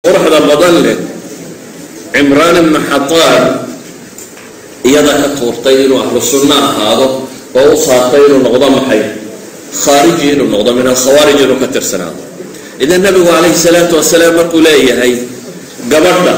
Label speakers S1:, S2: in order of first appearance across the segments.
S1: Quruxda badan leh Cimraan ibnu Xataan iyada ka tuurtay inuu ahlu sunno ahaado oo u saartay inuu noqdo maxay? Khaariji inuu noqdo, min alkhawaarij inuu ka tirsanaado. Idan Nabigu calayhi salaatu wasalaam markuu leeyahay gabadha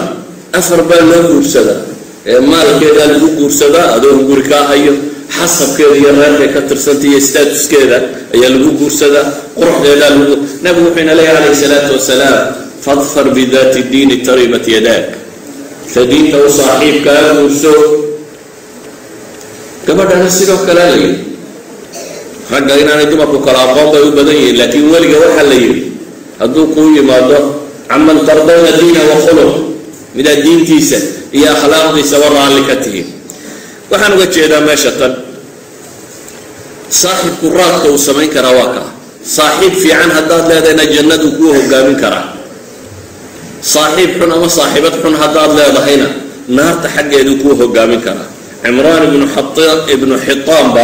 S1: afar baa loo guursadaa, ee maalkeedaa lagu guursadaa adoon guri kaa hayo, xasabkeeda iyo reerkay ka tirsantay iyo statuskeeda ayaa lagu guursadaa, quruxdeedaa lagu, Nabigu wuxuu ina leeyahay calayhi salaatu wasalaam: "Fadfar bidaati diini taribat yadaak." Ta diinta u saaxiibkaa guurso. Gabadhana sidoo kale la yidhi. Ragga inaanay dumarku kala aqoon bay u badan yihiin, laakiin weliga waxaa la yidhi hadduu kuu yimaado "caman tardawna diina wa khuluq", midaad diintiisa iyo akhlaaqdiisaba raalli ka tihiin. Waxaan uga jeedaa meesha tan, saaxiibku raadka uu samayn karaa waa kaa. Saaxiib fiican haddaad leedahayna jannaduu kuu hogaamin karaa, saaxiib xun ama saaxiibad xun haddaad leedahayna naarta xaggeeduu kuu hogaamin karaa. Cimraan ibnu Xitaanba,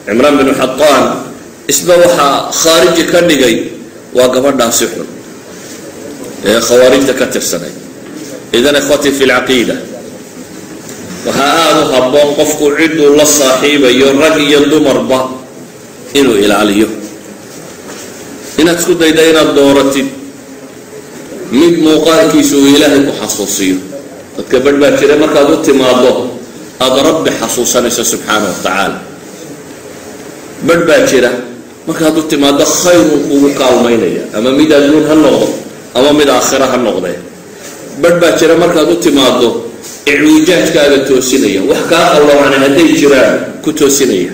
S1: Cimraan binu Xataan isba waxaa khaariji ka dhigay waa gabadhaasi xun ee khawaarijta ka tirsanay. Idan, ikhwatii fi lcaqiida, waxaa aada u habboon qofku cidduu la saaxiibayo, rag iyo dumarba, inuu ilaaliyo, inaad isku dayda inaad dooratid mid muuqaalkiisu uu Ilaahay ku xasuusiyo. Dadka badh baa jira markaad u timaado aada Rabbi xasuusanayso subxaana wa tacaala. Badh baa jira markaad u timaado khayr uu kugu kaalmaynaya, ama mid adduun ha noqdo ama mid aakhira ha noqdee. Badh baa jira markaad u timaado icwijaajkaaga toosinaya, wax kaa qalloocana hadday jiraan ku toosinaya.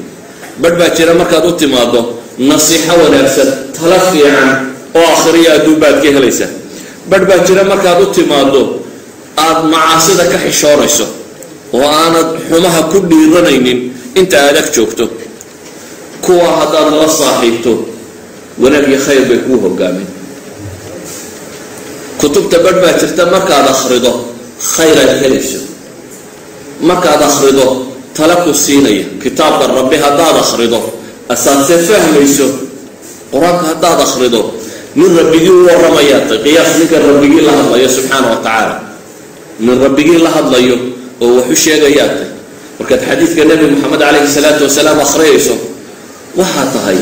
S1: Badh baa jira markaad u timaado nasiixo wanaagsan, tala fiican oo aakhiriya adduun baad ka helaysaa. Badh baa jira markaad u timaado aada macaasida ka xishoonayso oo aanad xumaha ku dhiiranaynin inta aad ag joogto. Kuwa haddaad la saaxiibto, wanaag iyo khayr bay kuu hogaamin. Kutubta badh baa jirta markaad akhrido khayr aad helayso, markaad akhrido tala ku siinaya. Kitaabka Rabbi haddaad akhrido asaad se fahmayso, Qur-aanka haddaad akhrido, nin Rabbigii u warramayaa tay. Qiyaas ninka Rabbigii la hadlayo subxaana wa tacaala, nin Rabbigii la hadlayo oo wax u sheegayaa tay. Markaad xadiidka Nebi Moxamed calayhi salaatu wasalaam akhriyayso, waxaa tahay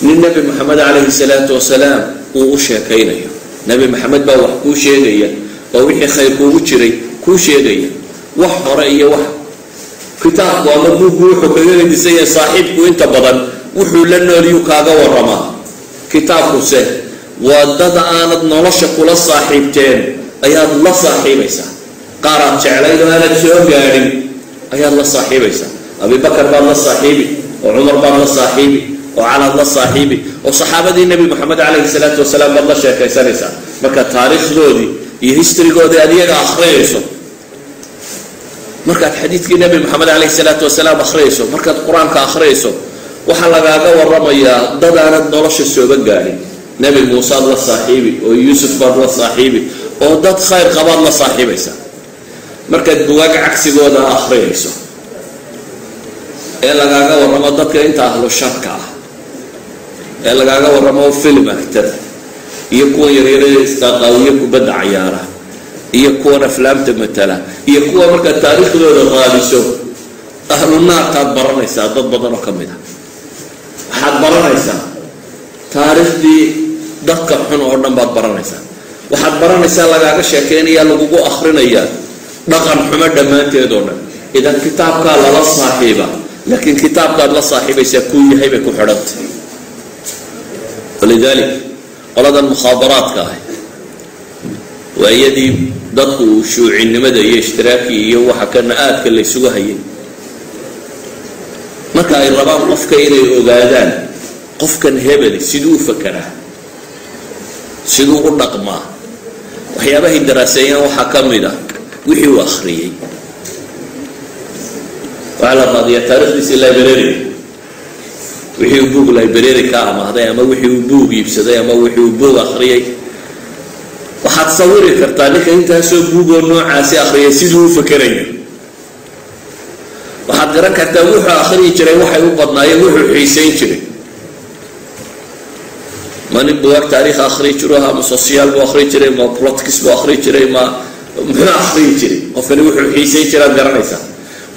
S1: nin Nebi Moxamed calayhi salaatu wasalaam uu u sheekaynayo. Nebi Maxamed baa wax kuu sheegaya oo wixii khayr kuugu jiray kuu sheegaya, wax hore iyo wax. Kitaabku ama buuggu wuxuu kaga gedisan yahay saaxiibku, inta badan wuxuu la nooliyuu kaaga waramaa. Kitaabkuse waa dad aanad nolosha kula saaxiibteen ayaad la saaxiibaysaa, qaar aad jeclayd oo aanad soo gaadhin ayaad la saaxiibaysaa. Abibakar baad la saaxiibi, oo Cumar baad la saaxiibi, oo Calaad la saaxiibi, oo saxaabadii Nebi Moxamed calayhi salaatu wasalaam baad la sheekaysanaysaa marka taariikhdoodii iyo historygoodii aad iyaga akhriyayso. Markaad xadiidkii Nebi Moxamed calayhi salaatu wasalaam akhriyayso, markaad Qur-aanka akhriyayso, waxaa lagaaga waramayaa dad aanad nolosha sooba gaadhin. Nebi Muusead la saaxiibi, oo Yuusuf baad la saaxiibi, oo dad khayr qabaad la saaxiibaysaa. Markaad bugaag cagsigooda akhriyayso ee lagaaga warramo dadka inta ahlu sharka ah, ee lagaaga warramo film actor iyo kuwan yaryarada isqaaqaawiye kubadda cayaara iyo kuwan aflaamta matala iyo kuwa, markaad taariikhdooda raadiso, ahlu naartaad baranaysaa dad badan oo ka mid ah. Waxaad baranaysaa taariikhdii dadka xun oo dhan baad baranaysaa. Waxaad baranaysaa, lagaaga sheekeynaya, lagugu akrinayaa dhaqan xumo dhammaanteed oo dhan. Idan kitaabkaa lala saaxiiba, laakiin kitaabkaad la saaxiibaysaa kuu yahay bay ku xidhantay. Walidalik qoladan mukhaabaraadka ah waa iyadii dadku uu shuucinimada iyo ishtiraaki iyo waxa kana aadka laysugu hayay. Marka ay rabaan qofka inay ogaadaan, qofkan hebeli siduu u fakeraa, siduu u dhaqmaa, waxyaabahay daraaseeyaan waxaa ka mid ah wixii uu akhriyey. Waxaa la raadiyaa taarikhdiisii library, wixii uu buug library ka amaahday ama wixii uu buug iibsaday ama wixii uu buug akhriyey. Waxaad sawiri kartaa ninka intaasoo buugoo noocaasi akhriyay siduu u fakerayo. Waxaad garan kartaa wuxuu akhriyi jiray waxay u badnaayeen, wuxuu xiisayn jiray. Ma nin bugaag taariikh akhriyi jiru ahaa, ma social buu akhriyi jiray, ma politics buu akhriyi jiray, ma muxuu akhriyi jiray? Qofkani wuxuu xiisayn jiraad garanaysaa,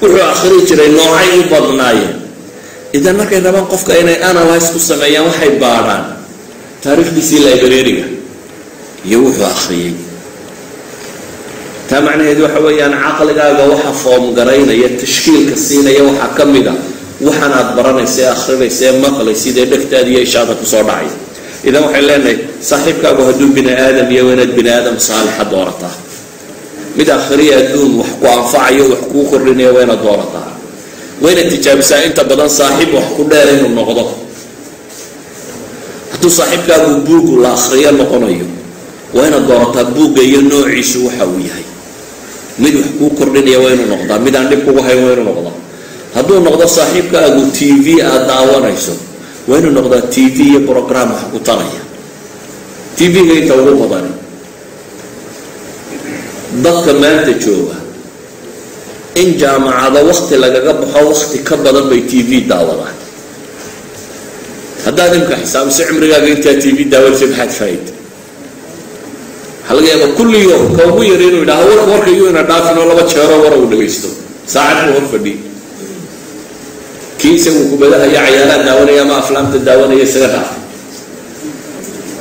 S1: wuxuu akhriyi jiray noocay u badnaayeen. Idan markay rabaan qofka inay analyse ku sameeyaan, waxay baadhaan taariikhdiisii library-ga iyo wuxuu akhriyey. Taa macnaheedu waxa weeyaan, caqligaaga waxa form garaynaya, tashkiilka siinaya, waxaa ka mid a waxaan aad baranaysa ee akhrinaysa ee maqlaysid ee dhegtaada iyo ishaada kusoo dhacaya. Idan waxay leenahay, saaxiibkaagu hadduu bini aadam iyo waa inaad bini aadam saalixa doorataa. Mid akhriya adduun wax ku anfacayo, wax kuu kordhinaya waa inaad doorataa. Waa inaad tijaabisaa inta badan saaxiib wax ku dheer inuu noqdo. Hadduu saaxiibkaagu buug la akhriyo noqonayo, waa inaad doorataa buugga iyo noociisu waxa uu yahay. Mid wax kuu kordhinaya waa inuu noqdaa, mid aan dhib kugu hayn waa inuu noqdaa. Hadduu noqdo saaxiibkaagu TV aad daawanayso, waa inuu noqdaa TV iyo program wax ku taraya. TV-ga inta ugu badani dadka maanta jooga, in jaamacado wakti lagaga baxo wakti ka badan bay TV daawadaan. Haddaad imka xisaabiso cimrigaaga intaa TV daawanaysa, maxaad faaid? Waxaa laga yaabaa kulli yoom ka ugu yara inuu yidhaho warka warka iyuu ina dhaafin oo laba jeero war uu dhagaysto, saacad buu hor fadhiyay. Kii isagu kubadaha iyo cayaaraha daawanaya ama aflaamta daawanaya isaga dhaaf,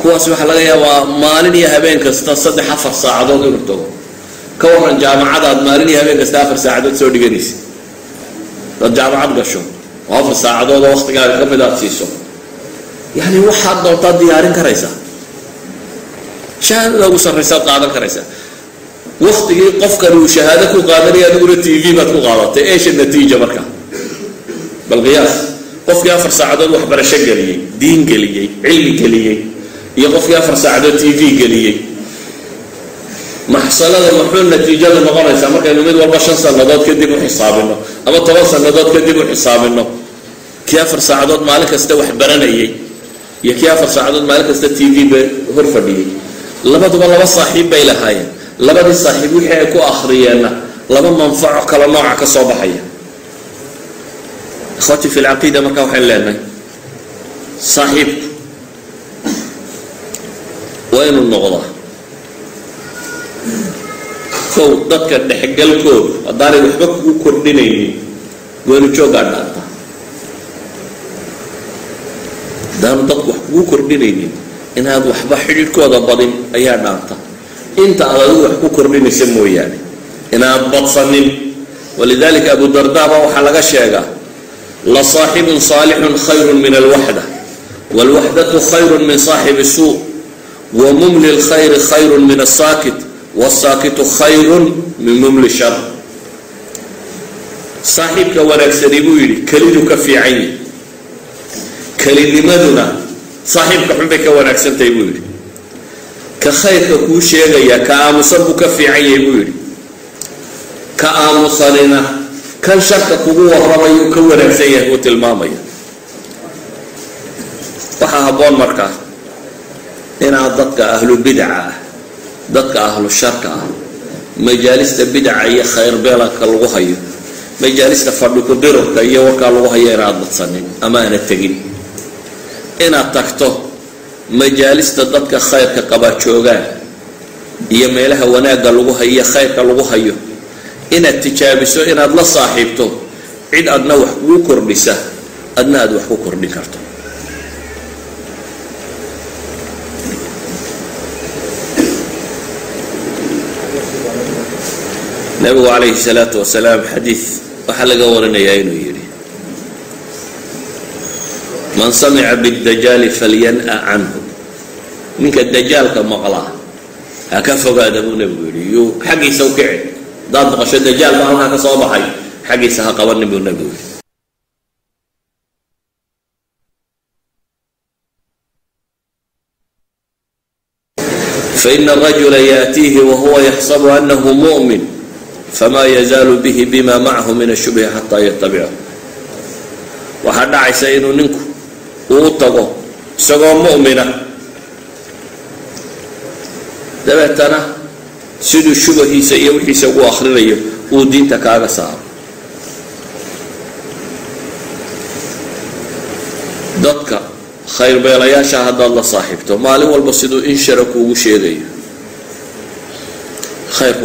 S1: kuwaas waxaa laga yaabaa maalin iyo habeen kasta 3-4 saacadood inuu tago. Ka waran jaamacadaad maalin iyo habeen kasta 4 saacadood soo dhiganaysa? Dad jaamacad gasho oo 4 saacadood oo waktigaaga ka mid aad siiso, yani waxaad doontaad diyaarin karaysaa, shahaadada ugu sarraysaad qaadan karaysaa. Waktigii qofkan uu shahaado ku qaadanaya, adiguna TV baad ku qaadatay. Eesha natiija marka bal qiyaas: qofkii 4 saacadood waxbarasho geliyey, diin geliyey, cilmi geliyey, iyo qofkii 4 saacadood TV geliyey, maxsalada muxuu natiijadu noqonaysaa markaynu mid walba 5 sannadood kadib u xisaabino ama 10 sannadood kadib u xisaabino? Kii 4 saacadood maalin kasta wax baranayay iyo kii 4 saacadood maalin kasta TV ba hor fadhiyey, labaduba laba saaxiib bay lahaayeen. Labadii saaxiib wixii ay ku akhriyeenna laba manfaco kala nooca ka soo baxaya. Ikhwatii fi lcaqiida, marka waxaynu leenahay, saaxiibku waa inuu noqdaa kow dadka dhexgalkoodu haddaanay waxba kugu kordhinaynin, gooni jooggaa dhaanta. Haddaanu dadku wax kugu kordhinaynin, inaad waxba xidhiidhkooda badin ayaa dhaanta, inta aad adigu wax ku kordhinaysa mooyaane inaad badsanin. Walidalika Abu Darda ba waxaa laga sheegaa: "لصاحب صالح خير من الوحدة، والوحدة خير من صاحب سوء، ومملي الخير خير من الساكت، والساكت خير من مملي الشر." Saaxiibka wanaagsani, buu yidhi, kelidu ka fiican yihi, kelinimaduna saaxiibka xun bay ka wanaagsantahay, buu yidhi. Ka khayrka kuu sheegaya ka aamusan buu ka fiican yahay, buu yidhi. Ka aamusanina kan sharka kugu warramayuu ka wanaagsan yahay, buu tilmaamaya. Waxaa habboon markaa inaad dadka ahlu bidaca ah, dadka ahlu sharka ah, majaalista bidaca iyo khayr beelanka lagu hayo, majaalista fadhi ku-dirurka iyo warkaa lagu hayo, inaad badsanin ama aanad tegin. Inaad tagto majaalista dadka khayrka qabaa joogaan iyo meelaha wanaagga lagu hayo, khayrka lagu hayo, inaad tijaabiso inaad la saaxiibto cid adna wax kugu kordhisa, adna aad wax ku kordhin karto. Nabigu calayhi salaatu wasalaam xadiid waxaa laga warinayaa inuu yidhi: "من سمع بالدجال فلينأ عنه." Ninka dajaalka maqlaa ha ka fogaada, buu nebigu yidhi, yuu xaggiisa u kici. Haddaad maqasho dajaal baa halkaa ka soo baxay, xaggiisa ha qabanin, buu nebigu yidhi. فإن الرجل يأتيه وهو يحسب أنه مؤمن، فما يزال به بما معه من الشبه حتى يتبعه. Waxaa dhacaysa inuu ninku uu tago isagoo mu'mina, dabeetana siduu shubahiisa iyo wixiisa ugu akhrinayo uu diinta kaaga saaro. Dadka khayrka. Khayr beelayaasha haddaad la saaxiibto, maalin walba siduu inshara kuugu sheegayo khayrku.